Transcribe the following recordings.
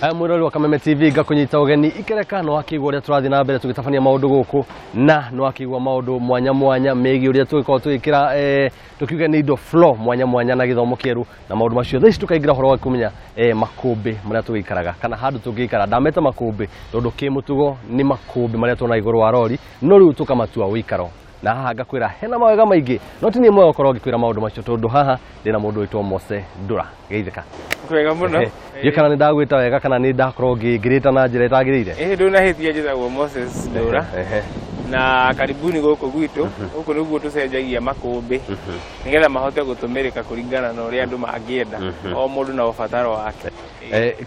Mwĩrori wa Kameme TV, ngakũnyita ũgeni ikereka. No akĩigua ũrĩa tũrathiĩ na mbere tũgĩtabania maũndũ gũkũ, na no akĩigua maũndũ mwanya mwanya megiĩ ũrĩa tũgĩkorwo tũgĩkĩra tũkiuge nĩ indo floor mwanya mwanya na gĩthomo kĩerũ na maũndũ macio. Thaa ici tũkaingĩra ũhoro wa kũmenya makũmbĩ marĩa tũgĩikaraga kana handũ tũngĩikara. Ndameta makũmbĩ tondũ kĩmũtugo nĩ makũmbĩ marĩa tuona igũrũ wa rori, no rĩu tũkamatua ũikaro, na haha ngakwĩra hena mawega maingĩ, no ti niĩ mwega gũkorwo ngĩkwĩra maũndũ macio tondũ haha ndĩna mũndũ wĩtwo Mose Ndura. Geithĩka. Kwega mũno. Ndiũĩ kana nĩ ndagwĩta wega kana nĩ ndakorwo ngĩrĩta na njĩra ĩtagĩrĩire. Ĩĩ, ndũnahĩtia, njĩtagwo Moses Ndũra. Na karibuni gũkũ gwitũ. Gũkũ nĩguo tũcenjagia makũmbĩ nĩgetha mahote gũtũmĩrĩka kũringana na ũrĩa andũ mangĩenda, o mũndũ na ũbataro wake.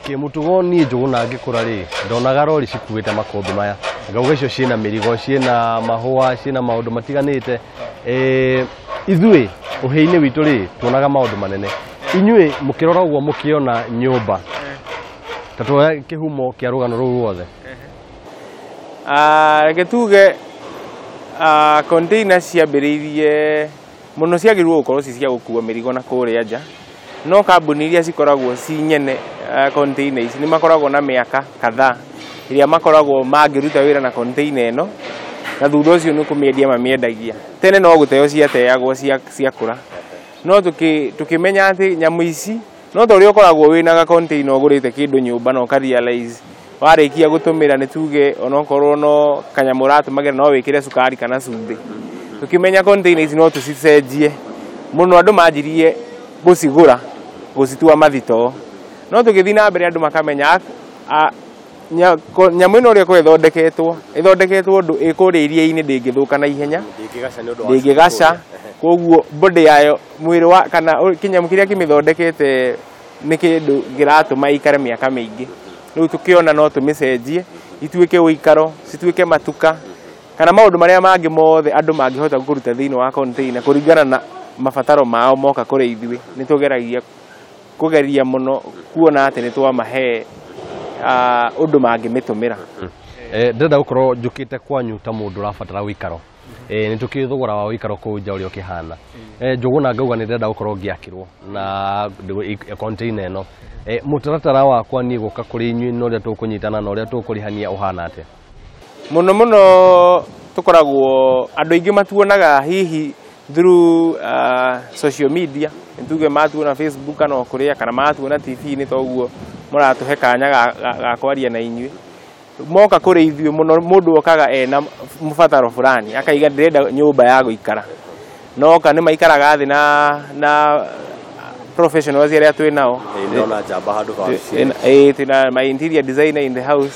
Kĩmũtugo niĩ Njũgũna ngĩkũra rĩ, ndonaga rori cikuĩte makũmbĩ maya, ngauga icio ciĩna mĩrigo, ciĩna mahũa, ciĩna maũndũ matiganĩte. Ithuĩ ũhĩ-inĩ witũ rĩ, tuonaga maũndũ manene. Inyuĩ mũkĩrora ũguo mũkĩona nyũmba ta tuoya kĩhumo kĩa rũgano rũu ruothe. Reke tuge container ciambĩrĩirie mũno ciagĩrĩirwo gũkorwo ci cia gũkua mĩrigo na kũrĩa nja, no kambuni iria cikoragwo ci nyene container ici nĩ makoragwo na mĩaka kadhaa ĩrĩa makoragwo mangĩruta wĩra na container ĩno, na thutha ũcio nĩ kũmĩendia mamĩendagia. Tene no gũteo ciateagwo ciakũra, no tũkĩmenya atĩ nyamũ ici no ta ũrĩa ũkoragwo wĩna ga container ũgũrĩte kĩndũ nyũmba na ũka realize warĩkia gũtũmĩra, nĩ tuge onokorwo no kanyamũ ũratũmagĩra, no wĩkĩre cukari kana cumbĩ. Tũkĩmenya container ici no tũcicenjie mũno, andũ manjirie gũcigũra gũcitua mathitoo, no tũgĩthiĩ na mbere andũ makamenya nyamũ ĩno ũrĩa ĩkoragwo ĩthondeketwo, ĩthondeketwo ũndũ ĩ kũrĩa iria-inĩ ndĩngĩthũka na ihenya, ndĩngĩgaca. Koguo body yayo, mwĩrĩ wa kana kĩnyamũ kĩrĩa kĩmĩthondekete nĩ kĩndũ kĩratũma ĩikare mĩaka mĩingĩ. Rĩu tũkĩona no tũmĩcenjie ituĩke ũikaro, cituĩke matuka kana maũndũ marĩa mangĩ mothe andũ mangĩhota kũruta thĩinĩ wa container kũringana na mabataro mao. Moka kũrĩ ithuĩ nĩ tũgeragia kũgeria mũno kuona atĩ nĩ twamahe ũndũ mangĩmĩtũmĩra. Ndĩrenda gũkorwo njũkĩte kwanyu ta mũndũ ũrabatara ũikaro. Nĩ tũkĩũĩ thogora wa ũikaro kũu nja ũrĩa ũkĩhana. Njũgũna ngauga nĩ ndĩrenda gũkorwo ngĩakĩrwo na container ĩno. Mũtaratara wakwa niĩ gũka kũrĩ inyuĩ na ũrĩa tũkũnyitana na ũrĩa tũkũrĩhania ũhana atĩa? Mũno mũno tũkoragwo andũ aingĩ matuonaga hihi through social media, nĩ tuge matuona Facebook kana o kũrĩa, kana matuona TV-inĩ, toguo mũratũhe kanya ga kwaria na inyuĩ. Moka kũrĩ ithuĩ mũno, mũndũ okaga ena mũbataro fulani, akaiga ndĩrenda nyũmba ya gũikara. Noka nĩ maikaraga thĩ na professionals arĩa twĩ nao. Ndĩrona njamba handũ. Ĩĩ, twĩna my interior designer in the house,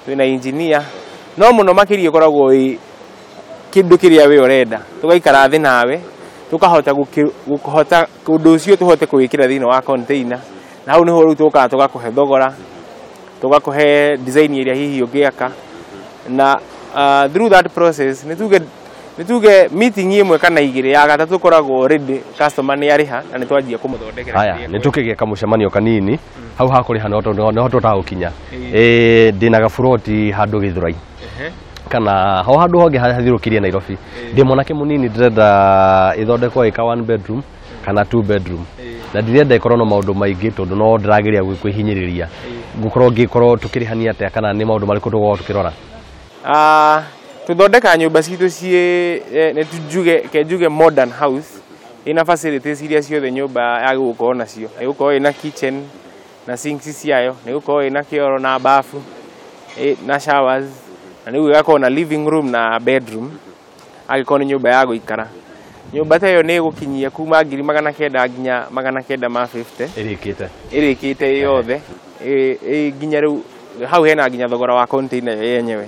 twĩna engineer, no mũno makĩria ĩkoragwo ĩ kĩndũ kĩrĩa we ũrenda, tũgaikara thĩ nawe tũkahota gũkĩhota ũndũ ũcio tũhote kũwĩkĩra thĩinĩ wa container, na hau nĩho rĩu tũkaga tũgakũhe thogora, tũgakũhe design ĩrĩa hihi ũngĩaka, na through that process nĩ tuge meeting ĩmwe kana igĩrĩ, ya gatatũ tũkoragwo ready, customer nĩ arĩha na nĩ twanjia kũmũthondekera Haya, kĩrĩa nĩ tũkĩgĩa kamũcemanio kanini hau hakũrĩha no tũtagũkinya. Ndĩna gaburoti handũ Gĩthũrai kana ho handũ hongĩ hathiũrũkĩirie Nairobi. Ndĩ mwanake mũnini, ndĩrenda ĩthondekwo ĩka one bedroom kana two bedroom, na ndirenda ĩkorwo na maũndũ maingĩ tondũ no ndĩrageria kwĩhinyĩrĩria. Ngũkorwo ngĩkorwo tũkĩrĩhania atĩa kana nĩ maũndũ marĩkũ tũgũkorwo tũkĩrora? Tũthondekaga nyũmba citũ ciĩ nĩ njuge ke njuge modern house ĩna facilities iria ciothe nyũmba yagĩrĩirwo gũkorwo nacio. Nĩ gũkorwo ĩna kitchen na sinks ciayo, nĩ gũkorwo ĩna kĩoro na bafu na showers, na rĩu ĩgakorwo na living room na bedroom angĩkorwo nĩ nyũmba ya gũikara. Nyũmba ta ĩyo nĩ ĩgũkinyia kuma 900,000 nginya 950,000. Ĩrĩkĩte? Ĩrĩkĩte ĩ yothe. Ĩ nginya rĩu hau hena nginya thogora wa container ĩyo yenyewe.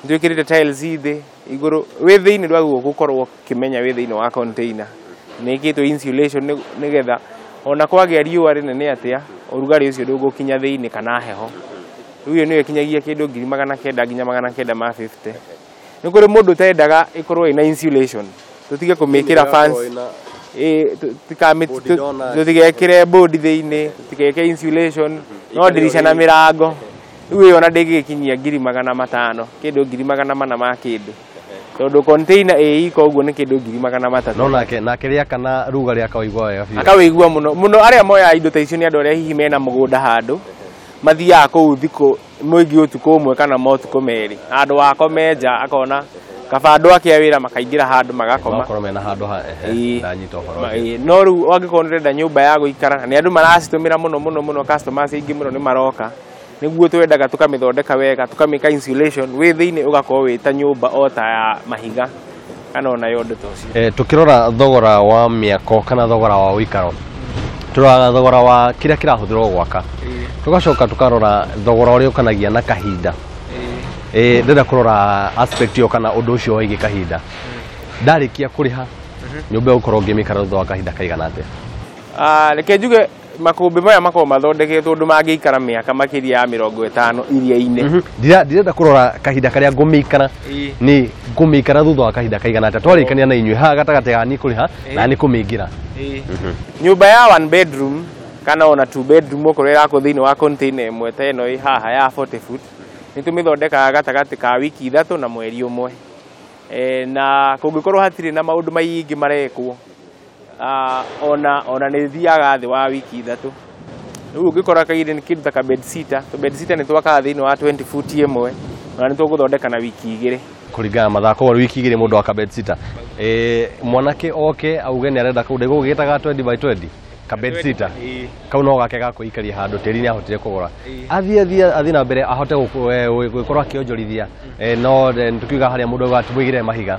Nĩtwĩkĩrĩte tiles thĩ igũrũ, wĩ thĩinĩ ndwagĩrĩirwo gũkorwo ũkĩmenya wĩ thĩinĩ wa container. Nĩ ĩkĩtwo insulation nĩgetha ona kwagĩa riũa rĩnene atĩa, ũrugarĩ ũcio ndũgũkinya thĩinĩ kana heho. Rĩu ĩyo nĩyo ĩkinyagia kĩndũ 900,000 nginya 950,000. Nĩ kũrĩ mũndũ ũtendaga ĩkorwo ĩna insulation, tũtige kũmĩkĩra fans, ĩ tũtigekĩre board thĩinĩ, tũtigeke insulation, no ndirica na mĩrango. Rĩu ĩyo ona ndĩngĩkinyia 500,000, kĩndũ 400,000 ma kĩndũ, tondũ container ĩ iko ũguo nĩ kĩndũ 300,000. No nake rĩaka na rugarĩ akaũigua wega biũ. Akawĩigua mũno mũno. Arĩa moyaga indo ta icio nĩ andũ arĩa hihi mena mũgũnda handũ. Mathiaga kũu thikũ mũingĩ ũtukũ ũmwe kana motukũ merĩ, handũ wakome nja akona kaba andũ ake a wĩra makaingĩra handũ magakoma. Makorwo mena handũ ha ehe. Ndanyita ũhoro ũcio. No rĩu angĩkorwo nĩ ũrenda nyũmba ya gũikara, na nĩ andũ maracitũmĩra mũno mũno mũno, customers aingĩ mũno nĩ maroka, nĩguo twendaga tũkamĩthondeka wega, tũkamĩka insulation wĩ thĩinĩ, ũgakorwo wĩ ta nyũmba o ta ya mahiga kana ona ya ũndũ ta ũcio. Tukĩrora thogora wa mĩako kana thogora wa ũikaro, tũroraga thogora wa kĩrĩa kĩrahũthĩrwo gwaka, tũgacoka tũkarora thogora ũrĩa ũkanagia na kahinda. Ndĩrenda kũrora aspect ĩyo kana ũndũ ũcio wĩgiĩ kahinda. Ndarĩkia kũrĩha nyũmba ĩyo, gũkorwo ngĩmĩikara thutha wa kahinda kaigana atĩa? Reke njuge makũmbĩ maya makoragwo mathondeketwo ũndũ mangĩikara mĩaka makĩria ya 50 iria-inĩ. Ndirenda kũrora kahinda karĩa ngũmĩikara, nĩ ngũmĩikara thutha wa kahinda kaigana atĩa twarĩkania na inyuĩ haha gatagatĩ ga niĩ kũrĩha na nĩ kũmĩingĩra. Nyũmba ya one bedroom kana ona two bedroom, okorwo ĩrakwo thĩinĩ wa container ĩmwe ta ĩno ĩ haha ya 40 foot, nĩ tũmĩthondekaga gatagatĩ ka wiki 3 na mweri 1. Na kũngĩkorwo hatirĩ na maũndũ maingĩ marekwo, ona nĩ thiaga thĩ wa wiki 3. Rĩu ũngĩkora kairĩ nĩ kĩndũ ta ka bed sitter, to bed sitter nĩ twakaga thĩinĩ wa 20 foot ĩmwe, ona nĩ tũgũthondeka na wiki 2. Kũringana na mathaa, koguo wiki 2 mũndũ aka bed sitter. Mwanake oke auge nĩ arenda kũndũ gũgĩtaga 20 by 20 ka bed sitter, kau no gake ga kwĩikaria handũ tĩri nĩ ahotire kũgũra, athiĩ na mbere ahote gũkorwo akĩonjorithia. No tukiuga harĩa mũndũ auga tũmũigĩre mahiga,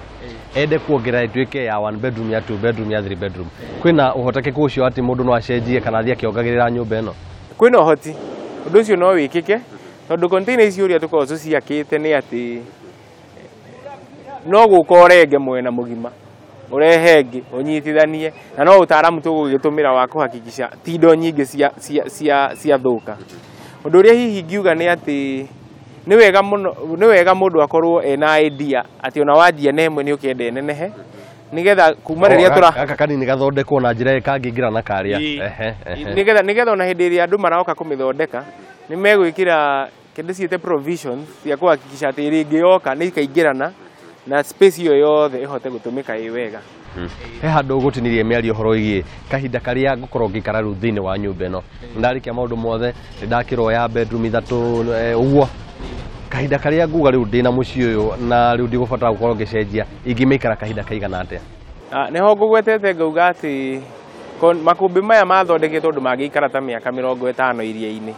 ende kuongerera ĩtuĩke ya one bedroom, ya two bedroom, ya three bedroom, kwĩna ũhotekeku ũcio atĩ mũndũ no acenjie kana athiĩ akĩongagĩrĩra nyũmba ĩno? Kwĩna ũhoti, ũndũ ũcio no wĩkĩke, tondũ container ici ũrĩa tũkoragwo tũciakĩte nĩ atĩ no gũka ũrenge mwena mũgima, ũrehe ĩngĩ ũnyitithanie, na no ũtaaramu tũgũgĩtũmĩra wa kũhakikisha ti indo nyingĩ cia thũka. Ũndũ ũrĩa hihi ingiuga nĩ atĩ nĩ wega mũno, nĩ wega mũndũ akorwo ena idea atĩ ona wanjia na ĩmwe nĩ ũkĩenda ĩnenehe, nĩgetha kuma rĩrĩa tũra Gaka kanini gathondekwo na njĩra kangĩingĩra na karĩa. Ehe, ehe. Nĩgetha ona hĩndĩ ĩrĩa andũ maroka kũmĩthondeka, nĩ megwĩkĩra kĩndũ ciĩte provisions cia kũhakikisha atĩ rĩngĩ yoka nĩ ikaingĩrana na space ĩyo yothe ĩhote gũtũmĩka ĩ wega. He handũ ũgũtinirie mĩario ũhoro wĩgiĩ kahinda karĩa ngũkorwo ngĩikara rĩu thĩinĩ wa nyũmba ĩno. Ndarĩkia maũndũ mothe, nĩ ndakĩrwo ya bedroom 3, ũguo kahinda karĩa nguga rĩu ndĩna mũciĩ ũyũ na rĩu ndigũbatara gũkorwo ngĩcenjia, ingĩmĩikara kahinda kaigana atĩa? Nĩho ngũgwetete ngauga atĩ makũmbĩ maya mathondeketwo ũndũ mangĩikara ta mĩaka 50 iria-inĩ.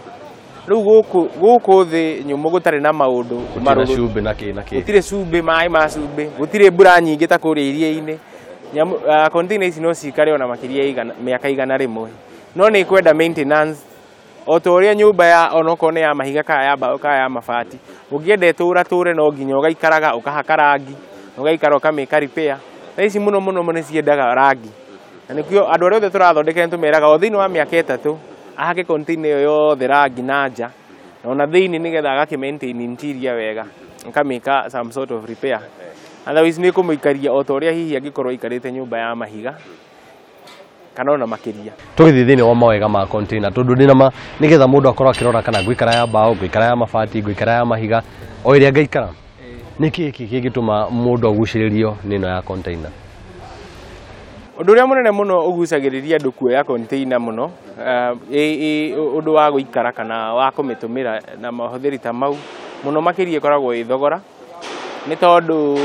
Rĩu gũkũ thĩ nyũmũ gũtarĩ na maũndũ gũtirĩ na marũrũ, cumbĩ na kĩ na kĩ. Gũtirĩ cumbĩ, maĩ ma cumbĩ, gũtirĩ mbura nyingĩ ta kũrĩa iria-inĩ. Container ici no cikare ona makĩria ya mĩaka 100, no nĩ ikwenda maintenance o ta ũrĩa nyũmba ya onokorwo nĩ ya mahiga kana ya mbaũ kana ya mabati. Ũngĩenda ĩtũra tũre, no nginya ũgaikaraga ũkahaka rangi, ũgaikara ũkamĩka repair. Thaa ici mũno mũno nĩ ciendaga rangi, na nĩkĩo andũ arĩa othe tũrathondekera nĩ tũmeraga o thĩinĩ wa mĩaka 3 ahake container ĩyo yothe rangi na nja na ona thĩinĩ, nĩgetha agakĩ maintain interior wega, akamĩka some sort of repair. Otherwise nĩ kũmũikaria o ta ũrĩa hihi angĩkorwo aikarĩte nyũmba ya mahiga kana ona makĩria. Tũgĩthiĩ thĩinĩ wa mawega ma container, tondũ ndĩna ma nĩgetha mũndũ akorwo akĩrora kana ngũikara ya mbaũ, ngũikara ya mabati, ngũikara ya mahiga, o ĩrĩa ngaikara, nĩ kĩĩ kĩ kĩngĩtũma mũndũ agucĩrĩrio nĩ ĩno ya container? Ũndũ ũrĩa mũnene mũno ũgucagĩrĩria andũ kuoya container mũno, ũndũ wa gũikara kana wa kũmĩtũmĩra na mahũthĩri ta mau mũno makĩria, ĩkoragwo ĩ thogora, nĩ tondũ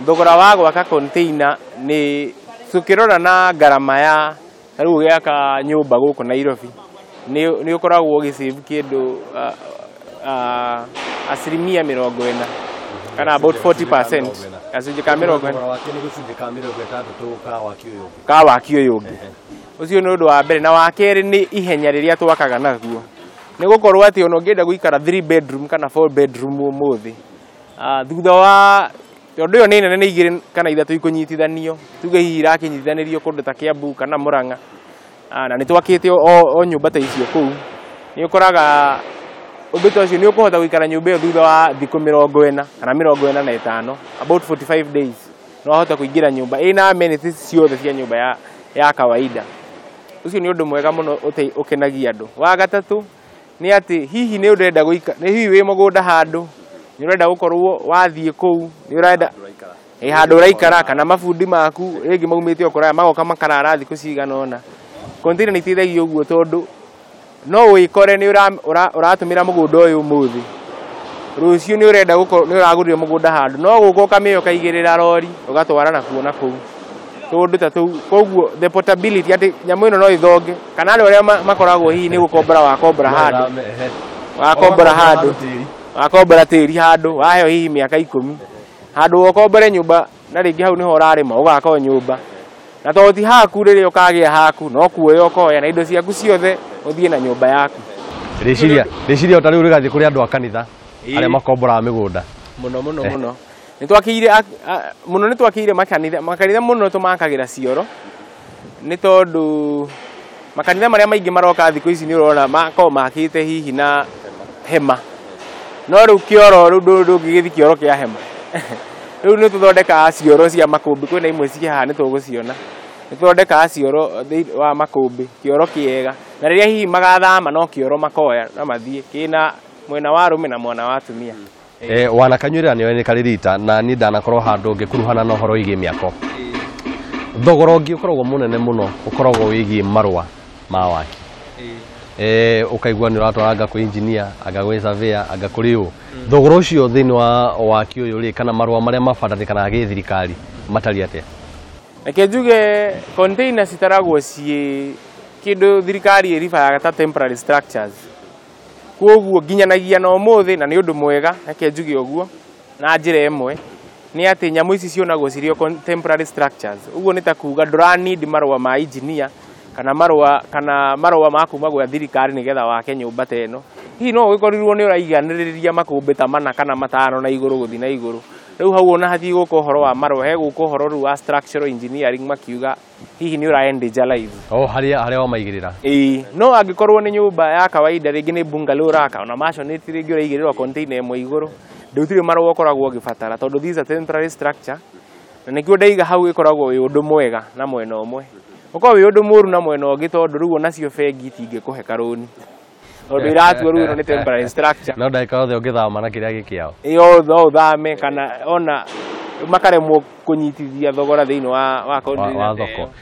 thogora wa gwaka container nĩ tũkĩrora na ngarama ya ta rĩu ũgĩaka nyũmba gũkũ Nairobi, nĩ ũkoragwo ũgĩsave kĩndũ 40% kana about 40%, gacunjĩ ka 40. Wake nĩ gĩcunjĩ ka 60 ka waki ũyũ ũngĩ. Ka waki ũyũ ũngĩ. Ũcio nĩ ũndũ wa mbere, na wa kerĩ nĩ ihenya rĩrĩa twakaga naguo, nĩ gũkorwo atĩ ona ũngĩenda gũikara 3 bedroom kana 4 bedroom ũmũthĩ, thutha wa tondũ ĩyo nĩ nene, nĩ igĩrĩ kana ithatũ ikũnyitithanio, tuge hihi irakĩnyitithanĩrio kũndũ ta Kiambu kana Murang'a, na nĩ twakĩte o nyũmba ta icio kũu, nĩ ũkoraga ũndũ ta ũcio nĩ ũkũhota gũikara nyũmba ĩyo thutha wa thikũ 40 kana 45, about 45 days, no wahota kũingĩra nyũmba ĩna amenities ciothe cia nyũmba ya kawaida. Ũcio nĩ ũndũ mwega mũno ũkenagia andũ. Wa gatatũ nĩ atĩ hihi nĩ ũrenda gũika nĩ hihi wĩ mũgũnda handũ, nĩ ũrenda gũkorwo wathiĩ kũu, nĩ ũrenda ĩ handũ ũraikara, kana mabundi maku rĩngĩ maumĩte o kũraya magoka makarara thikũ cigana ũna. Container nĩ iteithagia ũguo tondũ No wĩkore nĩ ũratũmĩra mũgũnda ũyũ ũmũthĩ, rũciũ nĩ ũrenda gũkorwo nĩ ũragũrire mũgũnda handũ, no gũka ũkamĩoya ũkaigĩrĩra rori ũgatwara nakuo na kũu tũndũ ta tũu. Koguo the portability atĩ nyamũ ĩno no ĩthonge, kana andũ arĩa makoragwo hihi nĩ gũkombora wakombora handũ, wakombora handũ, wakombora tĩri handũ, waheo hihi mĩaka 10 handũ ũkombore nyũmba, na rĩngĩ hau nĩho ũrarĩma ũgaka o nyũmba, na tondũ ti haku rĩrĩa ũkagĩa haku no kuoya ũkoya na indo ciaku ciothe ũthiĩ na nyũmba yaku. Rĩciria ta rĩu rĩgathiĩ kũrĩ andũ a kanitha arĩa makomboraga mĩgũnda mũno mũno mũno. Nĩtwakĩire mũno, nĩtwakĩire makanitha mũno tũmakagĩra cioro, nĩ tondũ makanitha marĩa maingĩ maroka thikũ ici nĩ ũrona makoragwo makĩte hihi na hema, no rĩu kĩoro rĩu ndũngĩgĩthiĩ kĩoro kĩa hema. Rĩu nĩ tũthondekaga cioro cia makũmbĩ, kwĩna imwe ciĩ haha nĩ tũgũciona. Nĩ tũthondekaga cioro wa makũmbĩ, kĩoro kĩega, na rĩrĩa hihi magathama no kĩoro makoya na mathiĩ kĩna mwena wa arũme na mwena wa atumia. Wanakanyuĩrĩra nĩoĩ nĩ karĩ rita, na niĩ ndanakorwo handũ ngĩkuruhana na ũhoro wĩgiĩ mĩako. Thogora ũngĩ ũkoragwo mũnene mũno ũkoragwo wĩgiĩ marũa ma waki. Ũkaigua nĩ ũratwara anga kwĩ engineer, anga gwĩ surveyor, anga kũrĩ ũ. Thogora ũcio thĩinĩ wa waki ũyũ rĩ, kana marũa marĩa mabatarĩkanaga gĩthirikari matariĩ atĩa? Reke njuge container citaragwo ciĩ kĩndũ thirikari ĩribaga ta temporary structures. Koguo nginyanagia na ũmũthĩ, na nĩ ũndũ mwega, reke njuge ũguo na njĩra ĩmwe, nĩ atĩ nyamũ ici cionagwo cirĩ temporary structures. Ũguo nĩ ta kuga ndũra need marũa ma engineer kana marũa ma kuma gwa thirikari nĩgetha wake nyũmba ta ĩno. Hihi no ũgĩkorirwo nĩ ũraiganĩrĩria makũmbĩ ta 4 kana 5 na igũrũ gũthiĩ na igũrũ. Rĩu hau ona hatigũka ũhoro wa marũa, hegũka ũhoro rĩu wa structural engineering makiuga hihi nĩ ũra endanger life. O harĩa wamaigĩrĩra. Ĩĩ, no angĩkorwo nĩ nyũmba ya kawaida rĩngĩ nĩ bungalow ũraka, ona maisonette rĩngĩ ũraigĩrĩrwo container ĩmwe igũrũ, ndũtirĩ marũa ũkoragwo ũgĩbatara tondũ these are temporary structure. Na nĩkĩo ndaiga hau ĩkoragwo wĩ ũndũ mwega na mwena ũmwe, ũkoragwo wĩ ũndũ mũũru na mwena ũngĩ tondũ rĩu onacio bengi itingĩkũhe karũni tondũ iratua rĩu ĩno nĩ temporary structure. No ndagĩka yothe ũngĩthama na kĩrĩa gĩkĩao. Ĩĩ, no ũthame kana ona makaremwo kũnyitithia thogora thĩinĩ wa wa thoko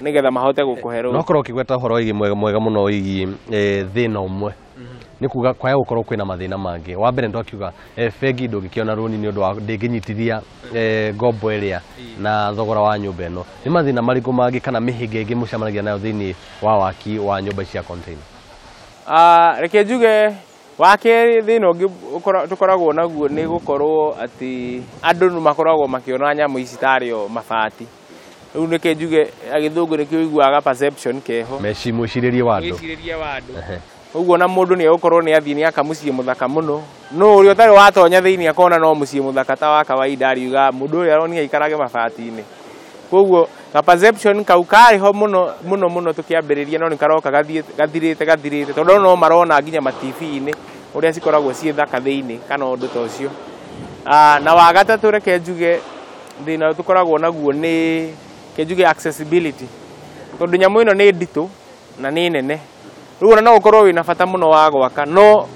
nĩgetha mahote gũkũhe rũni. No korwo ũkĩgweta ũhoro wĩgiĩ mwega mwega mũno wĩgiĩ thĩna ũmwe, nĩ kuga kwaya gũkorwo kwĩna mathĩna mangĩ. Wa mbere nĩtwakiuga bengi ndũngĩkĩona rũni nĩ ũndũ wa ndĩngĩnyitithia ngombo ĩrĩa na thogora wa nyũmba ĩno. Nĩ mathĩna marĩkũ mangĩ kana mĩhĩnga ĩngĩ mũcemanagia nayo thĩinĩ wa waki wa nyũmba cia container? Reke njuge wa kerĩ thĩna ũngĩ tũkoragwo naguo nĩ gũkorwo atĩ andũ nĩ makoragwo makĩona nyamũ ici tarĩ o mabati. Rĩu reke njuge agĩthũngũ nĩkĩo ũiguaga perception keho. Mwĩcirĩrie wa andũ. Mwĩcirĩrie wa andũ. Ũguo na mũndũ nĩ egũkorwo nĩ athiĩ nĩ aka mũciĩ mũthaka mũno, no ũrĩa ũtarĩ watonya thĩinĩ akona no mũciĩ mũthaka ta wa kawaida, ariuga mũndũ ũrĩa aronire aikarage mabati-inĩ. Koguo ka perception kau karĩ ho mũno mũno mũno tũkĩambĩrĩria, no nĩ karoka gathirĩte tondũ no marona nginya ma TV-inĩ ũrĩa cikoragwo ciĩ thaka thĩinĩ kana ũndũ ta ũcio. Na wa gatatũ reke njuge thĩna tũkoragwo naguo nĩ reke njuge accessibility, tondũ nyamũ ĩno nĩ nditũ na nĩ nene. Rĩu ona no ũkorwo wĩna bata mũno wa gwaka, no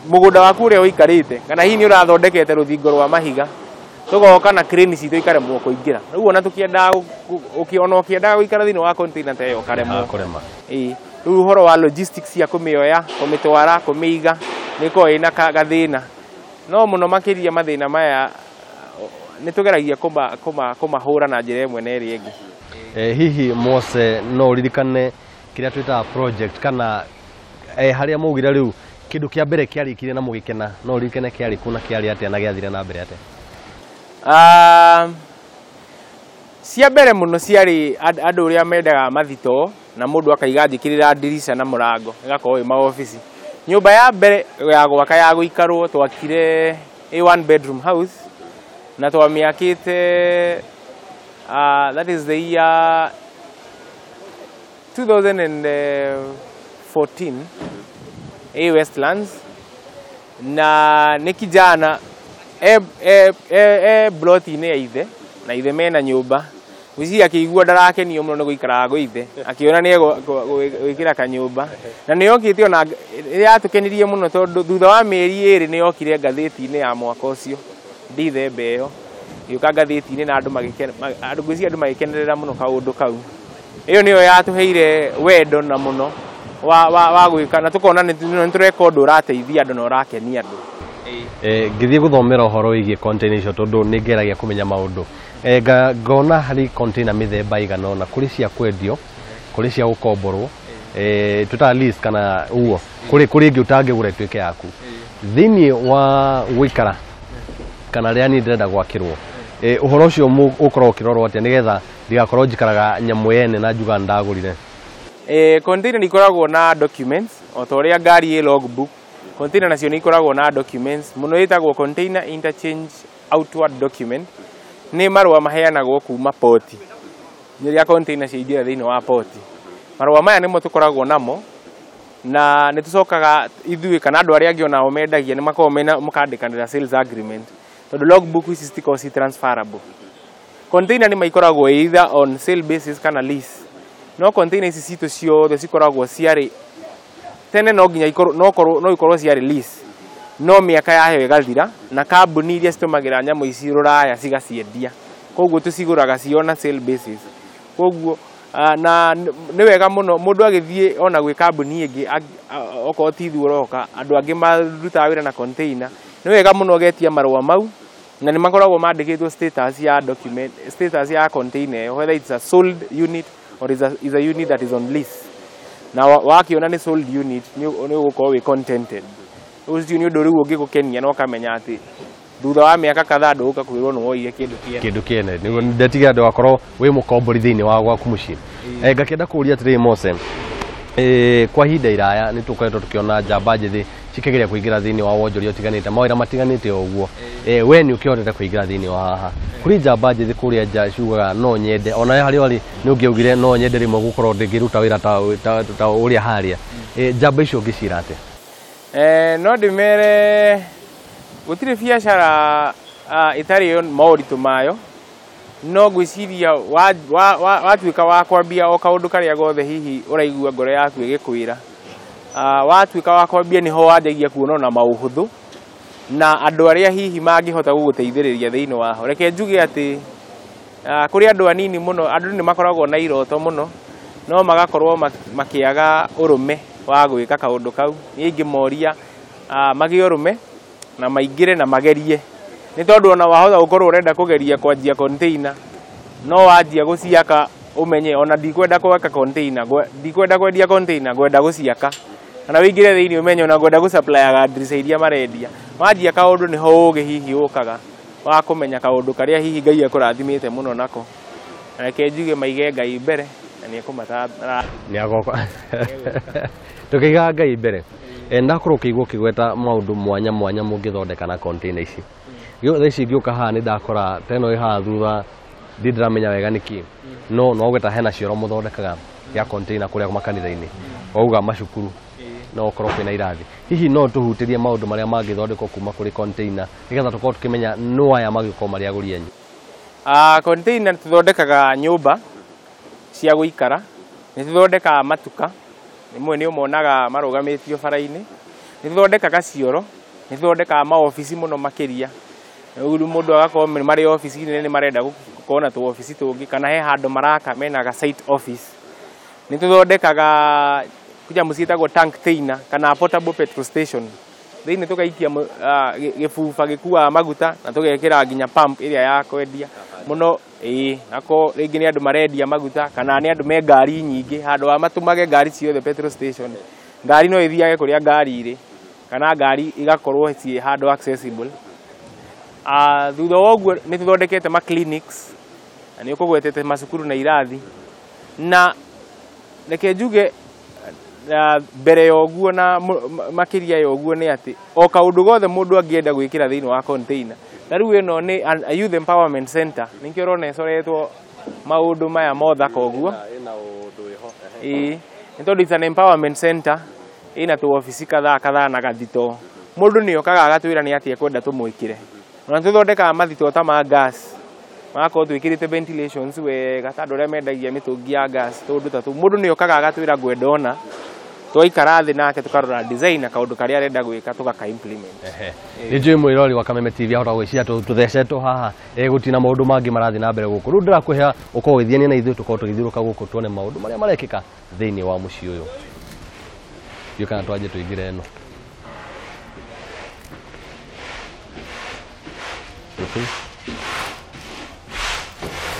mũgũnda waku ũrĩa ũikarĩte kana hihi nĩ ũrathondekete rũthingo rwa mahiga, tũgoka na crane citũ ikaremwo kũingĩra. Rĩu ona tũkĩendaga ona ũkĩendaga gũikara thĩinĩ wa container ta ĩyo ũkaremwo. Ĩĩ, rĩu ũhoro wa logistics cia kũmĩoya, kũmĩtwara, kũmĩiga nĩ ĩkoragwo ĩna gathĩna. No mũno makĩria mathĩna maya nĩ tũgeragia kũmahũra na njĩra ĩmwe na ĩrĩa ĩngĩ. Hihi Mose no ũririkane kĩrĩa twĩtaga project kana harĩa maugire rĩu kĩndũ kĩa mbere kĩarĩkire na mũgĩkena, no ũririkane kĩarĩ kũ na kĩarĩ atĩa na gĩathire na mbere atĩa? Cia mbere mũno ciarĩ andũ ũrĩa mendaga mathitoo na mũndũ akaiga njĩkĩrĩra ndirica na mũrango ĩgakorwo ĩ maobici. Nyũmba ya mbere ya gwaka ya gũikarwo twakire a 1 bedroom house na twamĩakĩte that is the year 2014 a Westlands, na nĩ kijana e plot-inĩ ya ithe na ithe mena nyũmba. Gwĩciria akĩigua ndarakenio mũno nĩ gũikaraga gwĩ ithe, akĩona nĩ egwĩkĩra kanyũmba, na nĩ yokĩte ona yatũkenirie mũno tondũ thutha wa mĩeri 2 nĩ yokire ngathĩti-inĩ ya mwaka ũcio Ndithemba ĩyo ĩgĩũka ngathĩti-inĩ na andũ ngwĩciria andũ magĩkenerera mũno kaũndũ kau. Ĩyo nĩyo yatũheire wendo na mũno wa gwĩka na tũkona nĩ tũreka ũndũ ũrateithia andũ na ũrakenia andũ. Ngĩthiĩ gũthomera ũhoro wĩgiĩ container icio tondũ nĩ ngeragia kũmenya maũndũ, ngona harĩ container mĩthemba ĩigana ũna, kũrĩ cia kwendio, kũrĩ cia gũkomborwo, twĩtaga lease kana ũguo, kũrĩ ĩngĩ ũtangĩgũra ĩtuĩke yaku. Thĩinĩ wa gũikara kana rĩrĩa niĩ ndĩrenda gwakĩrwo, ũhoro ũcio ũkoragwo ũkĩrorwo atĩa nĩgetha ndigakorwo njikaraga nyamũ yene na njuga ndagũrire? Container nĩ ikoragwo na documents o ta ũrĩa ngari ĩ logbook. Container nacio nĩ ikoragwo na documents mũno, ĩtagwo container interchange outward document. Nĩ marũa maheanagwo kuma port rĩrĩa container ciaingĩra thĩinĩ wa port. Marũa maya nĩmo tũkoragwo namo na nĩ tũcokaga ithuĩ kana andũ arĩa angĩ onao mendagia nĩ makoragwo mena mũkandĩkanĩra sales agreement, tondũ logbook ici citikoragwo ci transferable. Container nĩ maikoragwo either on sale basis kana lease, no container ici citũ ciothe cikoragwo ciarĩ tene no nginya ikorwo no korwo no ikorwo ciarĩ lease, no mĩaka yayo ĩgathira na kambuni iria citũmagĩra nyamũ ici rũraya cigaciendia, koguo tũcigũraga ci on a sale basis. Koguo na nĩ wega mũno mũndũ agĩthiĩ ona gwĩ kambuni ĩngĩ, okorwo ti ithuĩ ũroka, andũ angĩ marutaga wĩra na container, nĩ wega mũno ũgetia marũa mau na nĩ makoragwo mandĩkĩtwo status ya document, status ya container ĩyo, whether it's a sold unit or is a unit that is on lease. Na wakiona nĩ sold unit nĩ ũgũkorwo wĩ contented. Ũcio nĩ ũndũ rĩu ũngĩgũkenia na ũkamenya atĩ thutha wa mĩaka kadhaa ndũgũka kwĩrwo nĩ woire kĩndũ kĩene. Kĩndũ kĩene nĩguo ndetigĩra ndũgakorwo wĩ mũkombori thĩinĩ wa gwaku mũciĩ. Ngakĩenda kũũria atĩrĩrĩ Mose, kwa ihinda iraya nĩ tũkoretwo tũkĩona njamba njĩthĩ cikĩgeria kũingĩra thĩinĩ wa wonjoria ũtiganĩte, mawĩra matiganĩte o ũguo. We nĩ ũkĩhotete kũingĩra thĩinĩ wa haha. Kũrĩ njamba njĩthĩ kũrĩa nja ciugaga no nyende, ona harĩa ũrĩ nĩ ũngĩaugire no nyende rĩmwe gũkorwo ndĩngĩruta wĩra ta ũrĩa harĩa. Njamba icio ũngĩciĩra atĩa? No ndĩmere gũtirĩ biacara ĩtarĩ moritũ mayo, no ngwĩciria watuĩka wa kwambia o kaũndũ karĩa gothe hihi ũraigua ngoro yaku ĩgĩkwĩra, watuĩka wa kwambia nĩho wanjagia kuona ona maũhũthũ na andũ arĩa hihi mangĩhota gũgũteithĩrĩria thĩinĩ waho. Reke njuge atĩ kũrĩ andũ anini mũno, andũ nĩ makoragwo na iroto mũno no magakorwo makĩaga ũrũme wa gwĩka kaũndũ kau. Niĩ ingĩmoria magĩe ũrũme na maingĩre na magerie, nĩ tondũ ona wahota gũkorwo ũrenda kũgeria kwanjia container, no wanjia gũciaka ũmenye ona ndikwenda gwaka container, ndikwenda kwendia container, ngwenda gũciaka. Kana wĩingĩre thĩinĩ ũmenye ona ngwenda gũsupplyaga ndirica iria marendia. Wanjia kaũndũ nĩho ũgĩ hihi ũkaga wa kũmenya kaũndũ karĩa hihi Ngai akũrathimĩte mũno nako. Na reke njuge maige Ngai mbere na nĩ ekũmatara. Nĩ agoka. Tũkĩigaga Ngai mbere. Ndakorwo ũkĩigua ũkĩgweta maũndũ mwanya mwanya mũngĩthondeka na container ici. Thaa ici ngĩũka haha nĩ ndakora ta ĩno ĩ haha thutha ndirĩ ndĩramenya wega nĩkĩ, no no ũgweta hena cioro mũthondekaga ya container kũrĩa makanitha-inĩ, wauga macukuru no ũkorwo kwĩna irathi. Hihi no tũhutĩrie maũndũ marĩa mangĩthondekwo kuma kũrĩ container nĩgetha tũkorwo tũkĩmenya no aya magĩkorwo marĩ agũri anyu? Container tũthondekaga nyũmba cia gũikara, nĩ tũthondekaga matuka, rĩmwe nĩ ũmonaga marũgamĩtio bara-inĩ, nĩ tũthondekaga cioro, nĩ tũthondekaga maobici mũno makĩria. Rĩu mũndũ agakorwo marĩ obici nene nĩ marenda gũkorwo na tũobici tũngĩ, kana he handũ maraka mena ga site office. Nĩ tũthondekaga nyamũ ciĩtagwo tank tainer kana portable petrol station. Thĩinĩ tũgaikia gĩbuba gĩkuaga maguta na tũgekĩra nginya pump ĩrĩa ya kwendia mũno. Ĩĩ, nako rĩngĩ nĩ andũ marendia maguta kana nĩ andũ me ngari nyingĩ, handũ ha matũmage ngari ciothe petrol station, ngari no ĩthiage kũrĩa ngari irĩ kana ngari igakorwo ciĩ handũ accessible. Thutha wa ũguo nĩ tũthondekete ma clinics na nĩ ũkũgwetete macukuru na irathi, na reke njuge mbere ya ũguo na makĩria ya ũguo nĩ atĩ o kaũndũ gothe mũndũ angĩenda gwĩkĩra thĩinĩ wa container. Ta rĩu ĩno nĩ a youth empowerment center, nĩkĩo ũrona ĩcoretwo maũndũ maya mothaka ũguo. Ĩĩ, nĩ tondũ it's an empowerment center, ĩna tũobici kadhaa kadhaa na gathitoo. Mũndũ nĩ okaga agatwĩra nĩ atĩa ekwenda tũmwĩkĩre. Ona tũthondekaga mathitoo ta ma gas, magakorwo twĩkĩrĩte ventilations wega ta andũ arĩa mendagia mĩtũngi ya gas, tũndũ ta tũu. Mũndũ nĩ okaga agatwĩra ngwenda ũna, twaikara thĩ nake tũkarora design na kaũndũ karĩa arenda gwĩka tũgaka implement. Nĩ njũĩ mwĩrori wa Kameme TV ahota gwĩciria tũthecetwo haha, gũtirĩ na maũndũ mangĩ marathiĩ na mbere gũkũ. Rĩu ndĩrakũhe ũkorwo ũgĩthiania na ithuĩ tũkorwo tũgĩthiũrũrũka gũkũ tuone maũndũ marĩa marekĩka thĩinĩ wa mũciĩ ũyũ. Ndiũ kana twanjie tũingĩre ĩno.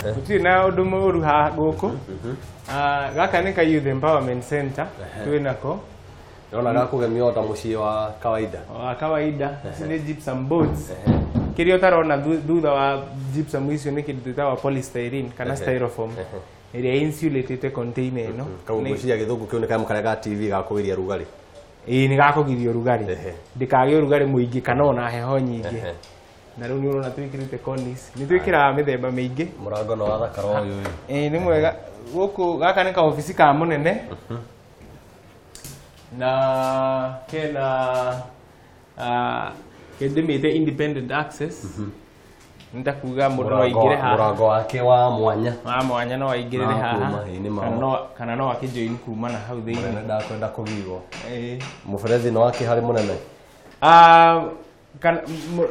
Gũtirĩ na ũndũ mũru haha gũkũ. Gaka nĩ ka Youth Empowerment Center twĩ nako. Ndĩrona gakũgemio o ta mũciĩ wa kawaida. Wa kawaida. Ici nĩ gypsum boards. Kĩrĩa ũtarona thutha wa gypsum icio nĩ kĩndũ twĩtaga polystyrene kana styrofoam ĩrĩa insulatĩte container ĩno. Koguo ngwĩciria gĩthũngũ kĩu nĩ kanyamũ karĩa ga TV gakũgiria rugarĩ. Ĩĩ nĩ gakũgiria ũrugarĩ. Ndĩkagĩe ũrugarĩ mũingĩ kana ona heho nyingĩ. Na rĩu nĩ ũrona twĩkĩrĩte cornice. Nĩ twĩkĩraga mĩthemba mĩingĩ. Mũrango no wathakara ũyũ. Ĩĩ nĩ mwega. Gũkũ gaka nĩ kaobici ka mũnene. Na kena kĩndĩmĩte independent access. Nĩ ta kuga mũndũ no aingĩre haha. Mũrango wake wa mwanya. Wa mwanya no aingĩrĩre haha. Kana no akĩjoin kuma na hau thĩinĩ. Mũnene ndakwenda kũgirwo. Mũberethi no wake harĩ mũnene.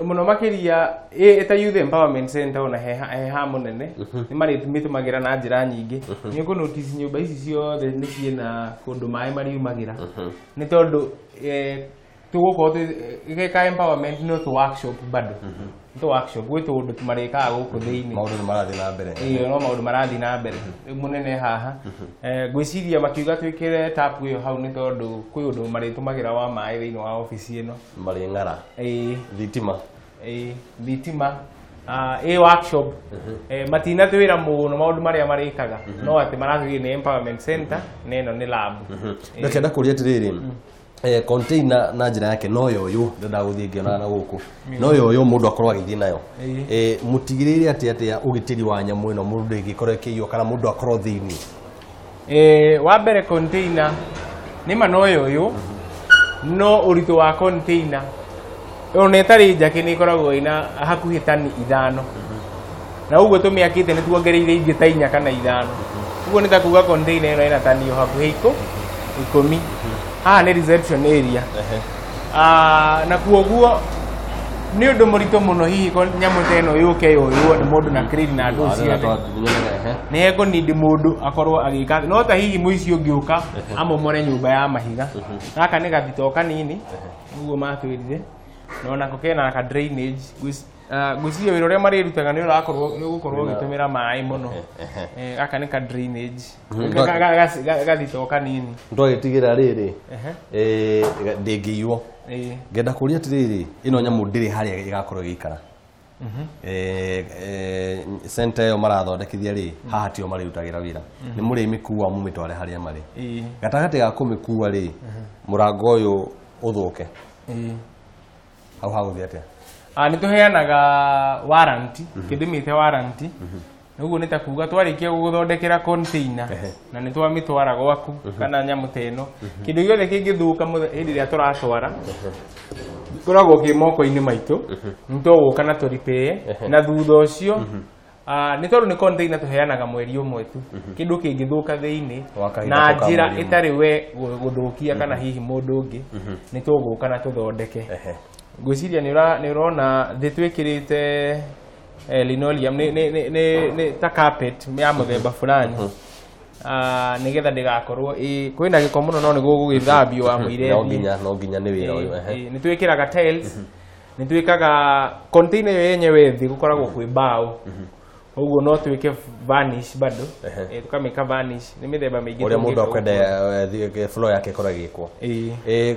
Mũno makĩria ĩta Youth Empowerment Center ona he ha mũnene nĩ marĩmĩtũmagĩra na njĩra nyingĩ. Nĩ ũkũ notice nyũmba ici ciothe nĩ ciĩna kũndũ maĩ mariumagĩra. Nĩ tondũ tũgũkorwo gĩka empowerment no tũ workshop bado. Nĩ tũ workshop gwĩ tũũndũ marĩkaga gũkũ thĩinĩ. Maũndũ nĩ marathiĩ na mbere. Ĩĩ no maũndũ marathiĩ na mbere. Rĩu mũnene haha ngwĩciria makiuga twĩkĩre tap ĩyo hau nĩ tondũ kwĩ ũndũ marĩtũmagĩra wa maĩ thĩinĩ wa obici ĩno. Marĩ ng'ara. Ĩĩ. Thitima. Ĩĩ thitima. Ĩ workshop. Matinatwĩra mũno maũndũ marĩa marĩkaga no atĩ maratwĩrire nĩ empowerment center na ĩno nĩ lab. Ndakenda kũria atĩrĩrĩ, container na njĩra yake no yoyũ ndĩrenda gũthiĩ ngĩonaga na gũkũ no yoyũ mũndũ akorwo agĩthiĩ nayo. Mũtigĩrĩire atĩ atĩa ũgitĩri wa nyamũ ĩno mũndũ ĩngĩkorwo ĩkĩiywo kana mũndũ akorwo thĩinĩ? Wa mbere container nĩ ma no yoyũ no ũritũ wa container ona ĩtarĩ njake nĩ ĩkoragwo ĩna hakuhĩ tani 5 na ũguo tũmĩakĩte nĩ tuongereire ingĩ ta 4 kana 5. Ũguo nĩ ta kuga container ĩno ĩna tani o hakuhĩ 10. Haha nĩ reception area. Na kuoguo nĩ ũndũ mũritũ mũno hihi nyamũ ta ĩno yũke yoywo nĩ mũndũ na crane na andũ ciothe. Nĩ hekũnindi mũndũ akorwo agĩka no ta hihi mũici ũngĩũka amomore nyũmba ya mahiga. Gaka nĩ gathito kanini ũguo matwĩrire na onako kena ka drainage. Ngwĩciria wĩra ũrĩa marĩrutaga nĩ ũrakorwo nĩ ũgũkorwo ũgĩtũmĩra maĩ mũno. Gaka nĩ ka drainage gathito kanini. Twagĩtigĩra rĩrĩ ndĩngĩiywo. Ngenda kũria atĩrĩrĩ, ĩno nyamũ ndĩrĩ harĩa ĩgakorwo ĩgĩikara. Center ĩyo marathondekithia rĩ, haha tio marĩrutagĩra wĩra. Nĩ mũrĩmĩkua mũmĩtware harĩa marĩ. Gatagatĩ ga kũmĩkua rĩ, mũrango ũyũ ũthũke. Hau hagũthiĩ atĩa? Nĩ tũheanaga warranty, kĩndĩmĩte warranty. Ũguo nĩ ta kuga twarĩkia gũgũthondekera container na nĩ twamĩtwara gwaku kana nyamũ ta ĩno. Kĩndũ gĩothe kĩngĩthũka hĩndĩ ĩrĩa tũratwara gĩkoragwo kĩ moko-inĩ maitũ, nĩ tũgũka na tũripĩe na thutha ũcio nĩ tondũ nĩ container tũheanaga mweri ũmwe tu. Kĩndũ kĩngĩthũka thĩinĩ na njĩra ĩtarĩ we gũthũkia kana hihi mũndũ ũngĩ nĩ tũgũka na tũthondeke. Ngwĩciria nĩ ũrona thĩ twĩkĩrĩte linoleum nĩ ta carpet ya mũthemba fulani nĩgetha ndĩgakorwo kwĩna gĩko mũno no nĩ gũgũgĩthambio wa mũire. No nginya nĩ wĩra ũyũ. Nĩ twĩkĩraga tiles, nĩ twĩkaga container ĩyo yenyewe thĩ gũkoragwo kwĩ mbaũ. Ũguo no twĩke varnish bado. Tũkamĩka varnish nĩ mĩthemba mĩingĩ ũrĩa mũndũ akwenda floor yake ĩkorwo ĩgĩkwo.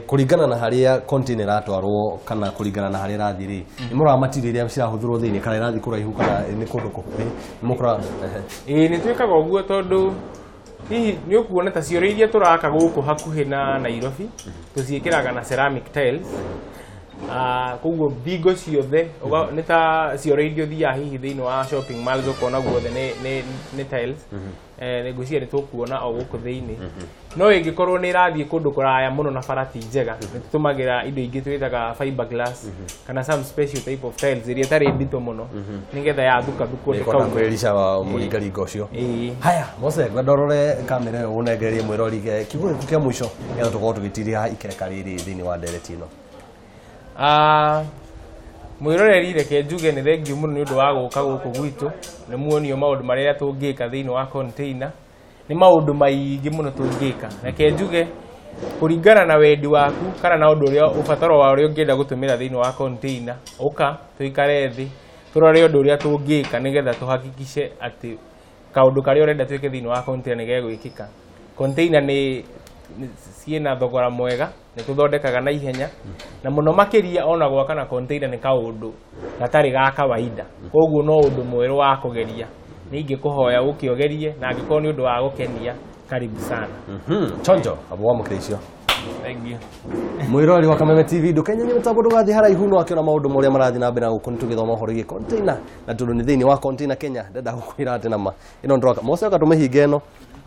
Kũringana na harĩa container ĩratwarwo kana kũringana na harĩa ĩrathiĩ rĩ, nĩ mũroraga material iria cirahũthĩrwo thĩinĩ kana ĩrathiĩ kũraihu kana nĩ kũndũ gũkuhĩ, nĩ mũkoraga. Ĩĩ nĩ twĩkaga ũguo tondũ hihi nĩ ũkuona ta cioro iria tũraka gũkũ hakuhĩ na Nairobi tũciĩkĩraga na ceramic tiles. Koguo thingo ciothe nĩ ta cioro iria ũthiaga hihi thĩinĩ wa shopping malls ũkona guothe nĩ tiles. Ngwĩciria nĩ tũkuona o gũkũ thĩinĩ. No ĩngĩkorwo nĩ ĩrathiĩ kũndũ kũraya mũno na bara ti njega, nĩ tũtũmagĩra indo ingĩ twĩtaga fiberglass kana some special type of tiles iria ĩtarĩ nditũ mũno nĩgetha yathukathukwo ndĩkauma. Kwĩrica mũringaringo ũcio. Haya, Mose, ngwenda ũrore kamera ĩyo ũnengererie mwĩrori kiugo gĩaku kĩa mũico nĩgetha tũkorwo tũgĩtirĩha ikereka rĩrĩ thĩinĩ wa ndereti ĩno. Mwĩroreri reke njuge nĩ thengiũ mũno nĩ ũndũ wa gũka gũkũ gwitũ, nĩ muonio maũndũ marĩa tũngĩka thĩinĩ wa container, nĩ maũndũ maingĩ mũno tũngĩka. Reke njuge Kũringana na wendi waku kana na ũndũ ũrĩa ũbataro wa ũrĩa ũngĩenda gũtũmĩra thĩinĩ wa container, ũka tũikare thĩ tũrore ũndũ ũrĩa tũngĩka nĩgetha tũhakikice atĩ kaũndũ karĩa ũrenda twĩke thĩinĩ wa container nĩ gegwĩkĩka. Container nĩ ciĩna thogora mwega, nĩ tũthondekaga na ihenya, na mũno makĩria ona gwaka na container nĩ kaũndũ gatarĩ ga kawaida, koguo no ũndũ mwerũ wa kũgeria. Nĩ ingĩkũhoya ũke ũgerie, na angĩkorwo nĩ ũndũ wa gũkenia, karibu sana. Chonjo abo wamũkĩra icio. Thank you. Mwirori wa Kameme TV, ndukenyenye mĩtambo, ndũgathiĩ haraihu, no akĩona maũndũ marĩa marathiĩ na mbere na gũkũ nĩ tũgĩthoma ũhoro wĩgiĩ container, na tondũ nĩ thĩinĩ wa Container Kenya, ndenda gũkwĩra atĩ nama ĩno ndĩroka mose oka tũmĩhinge ĩno,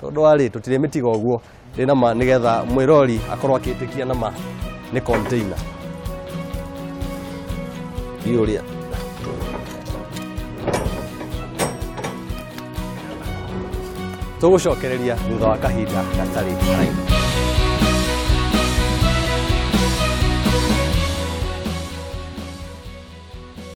tondũ warĩ tũtirĩ mĩtigo ũguo ndĩ nama, nĩgetha mwĩrori akorwo akĩtĩkia nama nĩ container ndiũrĩa tũgũcokereria thutha wa kahinda gatarĩ karaihu.